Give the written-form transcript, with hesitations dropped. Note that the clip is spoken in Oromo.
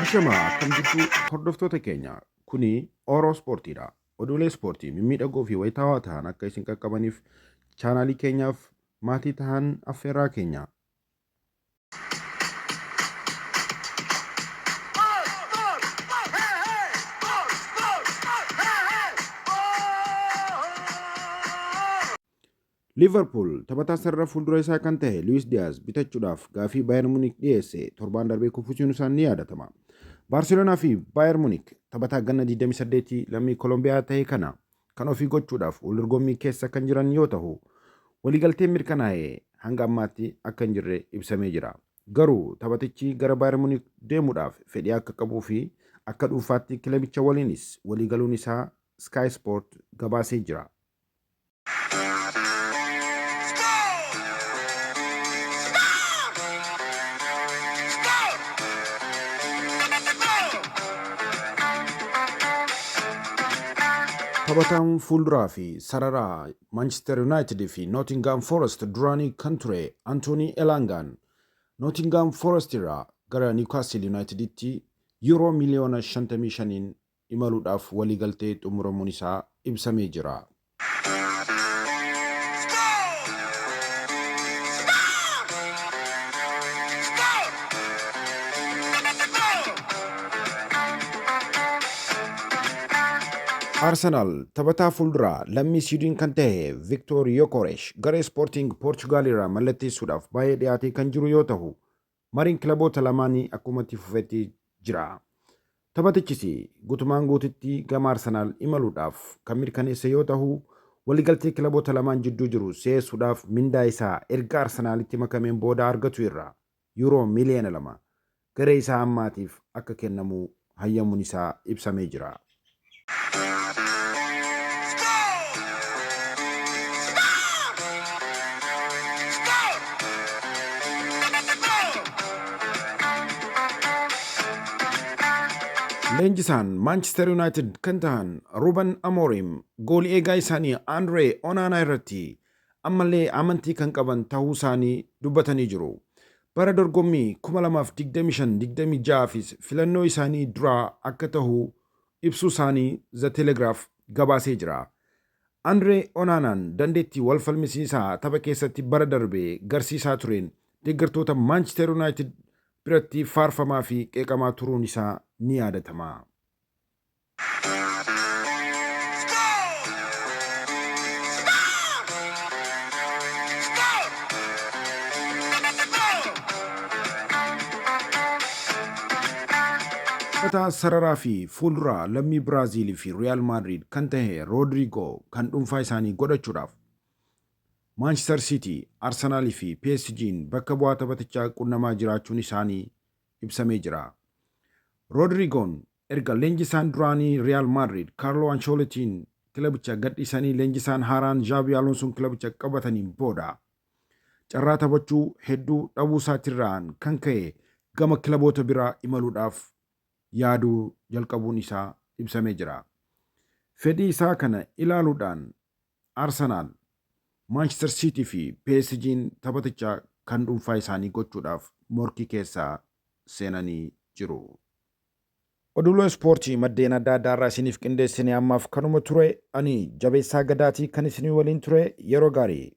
Ashamaa akkam jirtu hordoftoota keenya kuni Oro Ispoortiidha. Oduulee ispoortii mimmiidhagoo fi wayitaawaa ta'an akka isin qaqqabaniif chaanaalii keenyaaf maatii tahan affeerraa keenya. Liivarpuul taphataa sarara fuuldura isaa kan tahe Luwis Diyaaz bitachuudhaaf gaafii Baayern Munik dhiyeesse torbaan darbee kuffisuun isaa ni yaadatama. Baarseloonaa fi Baayern Munik taphataa ganna 28 lammii Kolombiyaa tahe kana kan ofii gochuudhaaf waldorgommii keessa kan jiran yoo tahu, waliigalteen mirkanaa'e hanga ammaatti akka hin jirre ibsamee jira. Garuu taphatichi gara Baayern Munik deemuudhaaf fedhii akka qabuu fi akka dhuunfaatti kilabicha waliinis waliigaluun isaa Sky Sport gabaasee jira. Taphataan fuulduraa fi sararaa Manchester United fi Nottingham Forest duraanii kan ture Antoonii Elaangaan Nottingham Forest irraa gara Newcastle Uniteditti Yuuroo miiliyoona 55n imaluudhaaf waliigaltee xumuramuun isaa ibsamee jira. Arsenaal taphataa fuulduraa lammii Siwiidin kan tahe Viktoor Yokoresh garee Ispoortiing Poorchugaal irraa mallatteessuudhaaf baay'ee dhiyaatee kan jiru yoo tahu mariin kilaboota lamaanii akkuma itti fufetti jira. Taphatichis guutumaan guututti gama Arsenaal imaluudhaaf kan mirkaneesse yoo tahu, waliigaltee kilaboota lamaan jidduu jiru si'eessuudhaaf mindaa isaa erga Arsenaalitti makameen booda argatu irraa Yuuroo miiliyoona 2 garee isaa ammaatiif akka kennamu hayyamuun isaa ibsamee jira. Leenjisaan Maanchister Yuunaayitid kan tahan Ruuben Amoorim goolii eegaa isaanii Andree Onaanaa irratti ammallee amantii kan qaban tahuu isaanii dubbatanii jiru. Bara dorgommii 2025-26fis filannoo isaanii duraa akka tahu ibsuu isaanii The Telegraph gabaasee jira. Andree Onaanaan dandeettii wal falmisiisaa tapha keessatti bara darbe garsiisaa tureen deeggartoota Maanchister Yuunaayitid biratti faarfamaa fi qeeqamaa turuun isaa ni yaadatama. Taphataa sararaa fi fuulduraa lammii Biraaziil fi Riyaal Maadriid kan tahe Roodriigoo kan dhuunfaa isaanii godhachuudhaaf Maanchister Siitii, Arsenaal fi PSG'n bakka bu'aa taphatichaa qunnamaa jiraachuun isaanii ibsamee jira. Roodriigoon erga leenjisaan duraanii Riyaal Maadriid Kaarloo Anshooletiin kilabicha gadhiisanii leenjisaan haaraan Zhaabii Aloonsoon kilabicha qabataniin booda carraa taphachuu hedduu dhabuusaatirraan kan ka'e gama kilaboota biraa imaluudhaaf yaaduu jalqabuun isaa ibsamee jira. Fedhii isaa kana ilaaluudhaan Arsenaal, Maanchister Siitii fi PSG'n taphaticha kan dhuunfaa isaanii gochuudhaaf morkii keessa seenanii jiru. Oduulee ispoortii maddeen adda addaa irraa isiniif qindeessine ammaaf kanuma ture. Ani Jabeessaa Gadaatii kan isinii waliin ture. Yeroo gaarii.